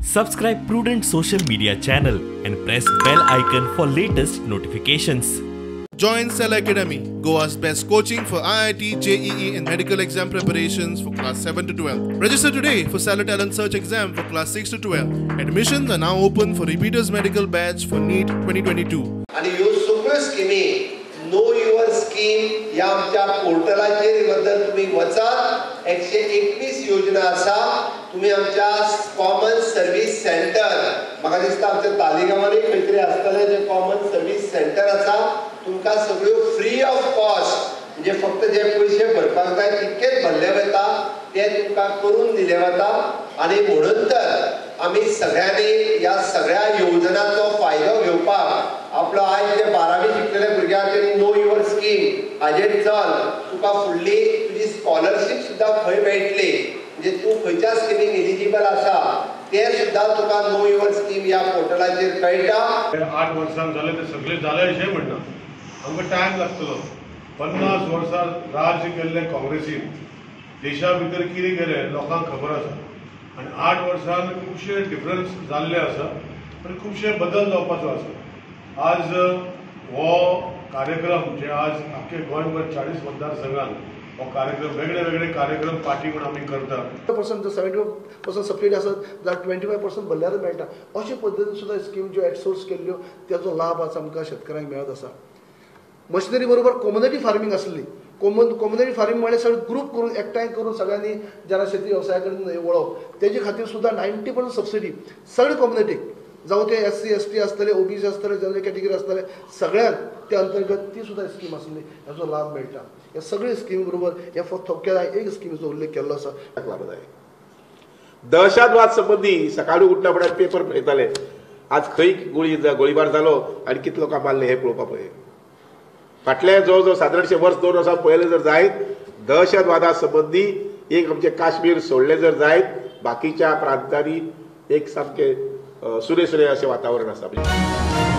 Subscribe Prudent social media channel and press bell icon for latest notifications. Join Cell Academy, Goa's best coaching for IIT, JEE and medical exam preparations for class 7 to 12. Register today for Cellar Talent Search exam for class 6 to 12. Admissions are now open for repeaters medical batch for NEET 2022. आणि ह्यो सगळ्यो स्किमी no your scheme ह्या आमच्या पोर्टलाचेर जर तुमी वचात 121 योजना आसा. तुमी आमच्या कॉमन सर्वीस सेंटर, म्हाका दिसता आमच्या तालिगांवांनी खंय तरी आसतलें जें कॉमन सर्वीस सेंटर आसा, तुमकां सगळ्यो फ्री ऑफ कॉस्ट, म्हणजे फक्त जे पयशे भरपाक जाय तितकेच भरले वता, ते तुमकां करून दिले वता. आनी म्हणून तर आमी सगळ्यांनी ह्या सगळ्या योजनांचो फायदो घेवपाक आपलो आयज जे 12वी शिकलेले भुरगे आसा तेणी नो your scheme हाजेर चल, तुका फुडली तुजी स्कॉलरशीप सुद्दां खंय मेळटली, म्हणजे तूं खंयच्या स्किमीक एलिजिबल आसा ते सुद्दां तुका नो your scheme ह्या पोर्टलाचेर कळटा. 8 वर्सां जाले ते सगळे जाले अशें म्हणना, आमकां टायम लागतलो. 50 वर्सां राज्य केल्ले काँग्रेसीन देशा भितर कितें केलें लोकांक खबर आसा आनी 8 वर्सान खुबशे डिफरन्स जाल्ले आसा आनी खुबशे बदल जावपाचो आसा. आज हो कार्यक्रम जे आज आख्खे गोंयभर 40 मतदारसंघान हो कार्यक्रम वेगळे वेगळे कार्यक्रम पार्टी म्हूण आमी करता. 75% 75% सबसिडी आसत जाल्यार 25% भरल्यारच मेळटा. अशे पद्दतीन सुद्दां स्कीम ज्यो एटसोर्स केल्ल्यो तेजो लाभ आज आमकां शेतकारांक मेळत आसा. मशिनरी बरोबर कम्युनिटी फार्मींग आसली, कम्युनिटी फार्मींग म्हळ्यार सगळे ग्रूप करून एकठांय करून सगळ्यांनी जेन्ना शेती वेवसाया कडेन वळप, तेजे खातीर सुद्दां 90% सबसिडी सगळे कम्युनिटीक, जावं ते SC ST आसतले, OBC आसतले, जनरल कॅटेगरी आसतले, सगळ्यांक त्या अंतर्गत ती सुद्दां स्कीम आसली, हाचो लाभ मेळटा. ह्या सगळे स्किमी बरोबर ह्या फक्त थोडक्यात एक स्किमीचो उल्लेख केल्लो आसा. दहशतवाद संबंदी सकाळी उठल्या फुडें पेपर पळयताले, आज खंय गोळीबार जालो आनी कितले लोकांक मारले हें पळोवपा पळय. फाटले जवळ जवळ सादारणशे वर्स 2 वर्सां पळयलें जर जायत, दहशतवादा संबंदी एक आमचें काश्मीर सोडलें जर जायत, बाकीच्या प्रांतांनी एक सामकें सुरें सुरें अशें वातावरण आसा.